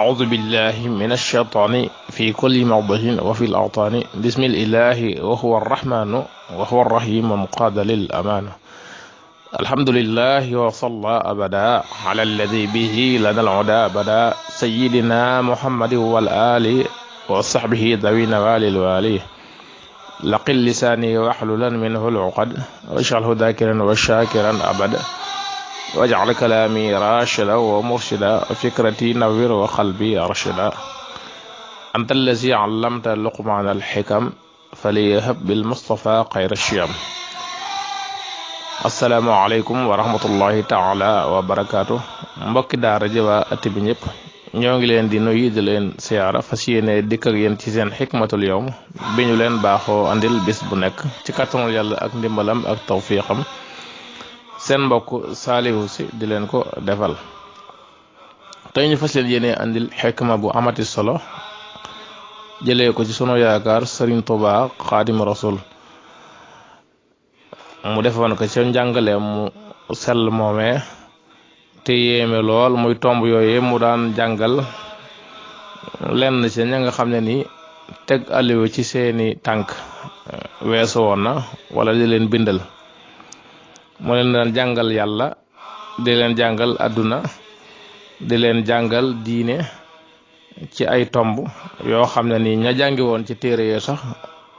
أعوذ بالله من الشيطان في كل موضع وفي الأوطان بسم الإله وهو الرحمن وهو الرحيم مقاد للأمان الحمد لله وصلى أبدا على الذي به لدى العدا بدا سيدنا محمد والآل وصحبه ذوي نوال الوالي لقل لساني واحللا منه العقد واجعله ذاكرا وشاكرا أبدا واجعل كلامي راشدا ومرشدا وفكرتي نوير وقلبي أرشدا أنت الذي علمت لقمان الحكم فليهب بالمصطفى خير الشيم السلام عليكم ورحمة الله تعالى وبركاته mbokki daara ji waa ëtt bi ñëpp ñoo ngi leen di nuyu di leen siyaara fas yéene dikk ak yéen ci seen xikmatul yawm bi ñu leen baaxoo andil bis bu nekk ci kàttanul yàlla ak ndimbalam ak tawfiqam seen mbokk Saalihu Si di leen ko defal tey ñu fas yéene andil xikma bu amati solo jëlee ko ci sunu yaakaar Sëriñ Tuubaa Xaadimu Rasuul mu defoon ko ca njàngaleem mu sell moomee te yéeme lool muy tomb yooyu mu daan jàngal lenn ci ña nga xam ne ni teg aliwu ci seeni tànk weesu woon na wala di leen bindal mu leen daan jàngal yàlla di leen jàngal àdduna di leen jàngal diine ci ay tomb yoo xam ne ni ña jàngi woon ci téere yee sax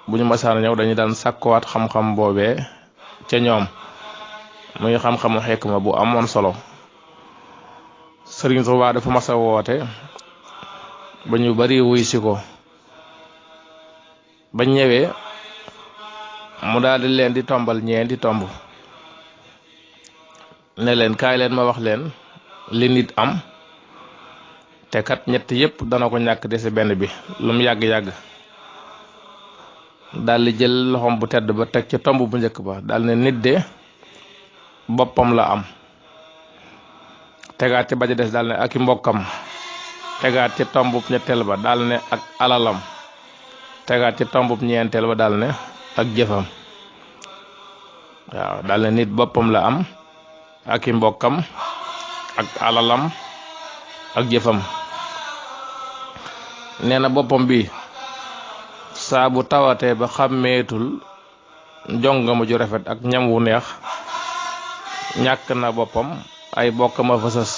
bu ñu masaan ñëw dañu daan sàkkuwaat xam-xam boobee ca ñoom muy xam-xamu xikma bu amoon solo Sëriñ Tuubaa dafa mas a woote ba ñu bari wuy si ko ba ñëwee mu daal di leen di tombal ñeenti tomb ne leen kaay leen ma wax leen li nit am te kat ñett yépp dana ko ñàkk dese benn bi lu mu yàgg-yàgg daal di jël loxoom bu tedd ba teg ca tomb bu njëkk ba daal ne nit de boppam la am tegaat ci ba ca des daal ne ak i mbokkam tegaat ci tombub ñetteel ba daal ne ak alalam tegaat ci tombub ñeenteel ba daal ne ak jëfam waaw daal ne nit boppam la am ak i mbokkam ak alalam ak jëfam nee na boppam bi saa bu tawatee ba xàmmeetul jongama ju rafet ak ñam wu neex ñàkk na boppam ay bokkam a fa sës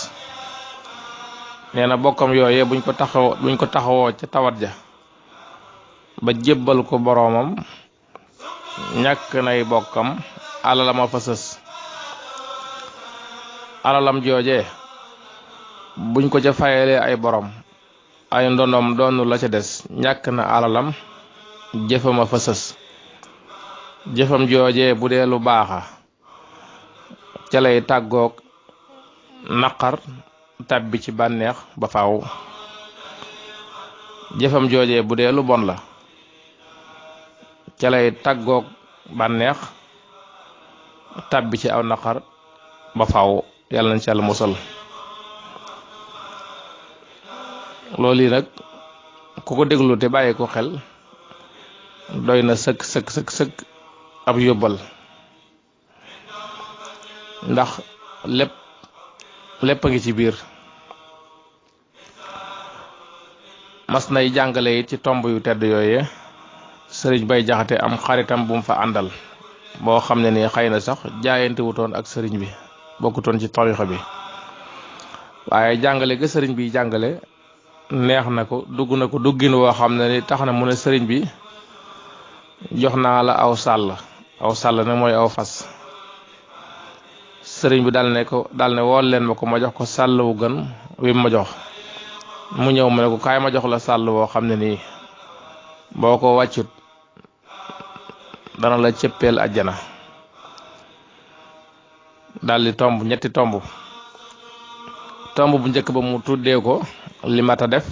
nee na bokkam yooyee buñ ko taxawoo ca tawat ja ba jébbal ko boroomam ñàkk nay bokkam alalam a fa sës alalam joojee buñ ko ca fayalee ay borom ay ndonom doonu la ca des ñàkk na alalam jëfam a fa sës jëfam joojee bu dee lu baaxa ca lay tàggoog naqar tàbbi ci bànneex ba faaw jëfam joojee bu dee lu bon la ca lay tàggoog bànneex tàbbi ci aw naqar ba faaw yàlla nañ ci yàlla musal loolu yi nag ku ko déglu te bàyyi ko xel doy na sëkk ab yóbbal ndax lépp a ngi ci biir mas nay jàngale it ci tomb yu tedd yooye sëriñ Bay Jaxate am xaritam bu mu fa àndal boo xam ne ni xëy na sax jaayante wutoon ak sëriñ bi bokkutoon ci tarixa bi waaye jàngale ga sëriñ bi jàngale neex na ko dugg na ko duggin woo xam ne ni tax na mu ne sëriñ bi jox naa la aw sàll ne mooy aw fas sëriñ bi daal ne wool leen ma ko ma jox ko sàll wu gën wi ma jox mu ñëw mu ne ko kaay ma jox la sàll woo xam ne nii boo ko wàccut dana la cëppeel àjjana daal di tomb ñetti tomb bu njëkk ba mu tuddee ko li mat a def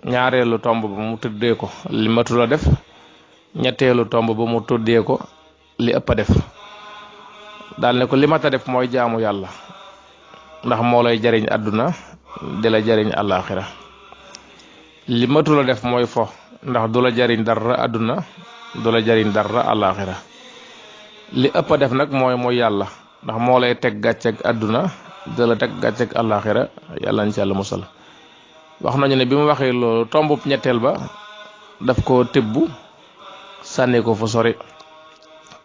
ñaareelu tomb ba mu tuddee ko li matul a def ñetteelu tomb ba mu tuddee ko li ëpp a def daal ne ko li mat a def mooy jaamu yàlla ndax moo lay jariñ àdduna di la jariñ àllaaxira li matul a def mooy fo ndax du la jariñ dara àdduna du la jariñ dara àllaaxira li ëpp a def nag mooy yàlla ndax moo lay teg gàcceeg àdduna di la teg gàcceeg àllaaxira yàlla nañ ci yàlla musal wax nañu ne bi mu waxee loolu tombub ñetteel ba daf ko tibbu sànni ko fu sori.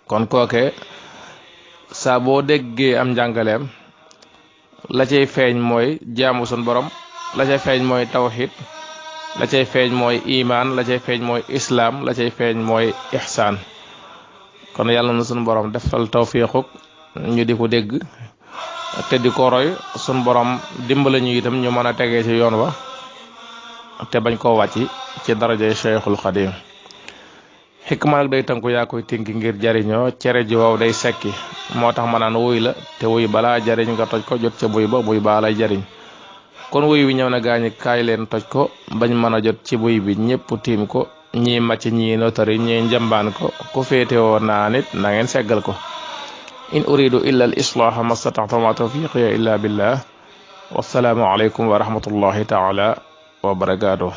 kon kooke saa boo déggee am njàngaleem la cay feeñ mooy jaamu sun borom, la cay feeñ mooy tawxid, la cay feeñ mooy imaan, la cay feeñ mooy islaam, la cay feeñ mooy ixsaan. kon yàlla na sun borom defal tawfiixuk ñu di ko dégg te di ko roy, sun borom dimbala ñu itam ñu mën a tegee ci yoon wa te bañ koo wàcc ci darajay Cheikhul Xadim. xikma nag day tënku yaa koy tinki ngir jariñoo, cere ji waaw day sekki, moo tax ma naan wuy la te wuy balaa jariñ nga toj ko jot ca buy ba buy baa lay jariñ. kon wuy wi ñëw na gaañi kaay leen toj ko bañ mën a jot ci buy bi ñépp tiim ko, ñii màcc ñii notari ñii njambaan ko, ku féetewoo naa nit na ngeen seggal ko. in uridu illa al islaha mastata'tu ma tawfiqiya illa billah, wassalaamu alaykum wa rahmatullahi taala wa barakaatuh.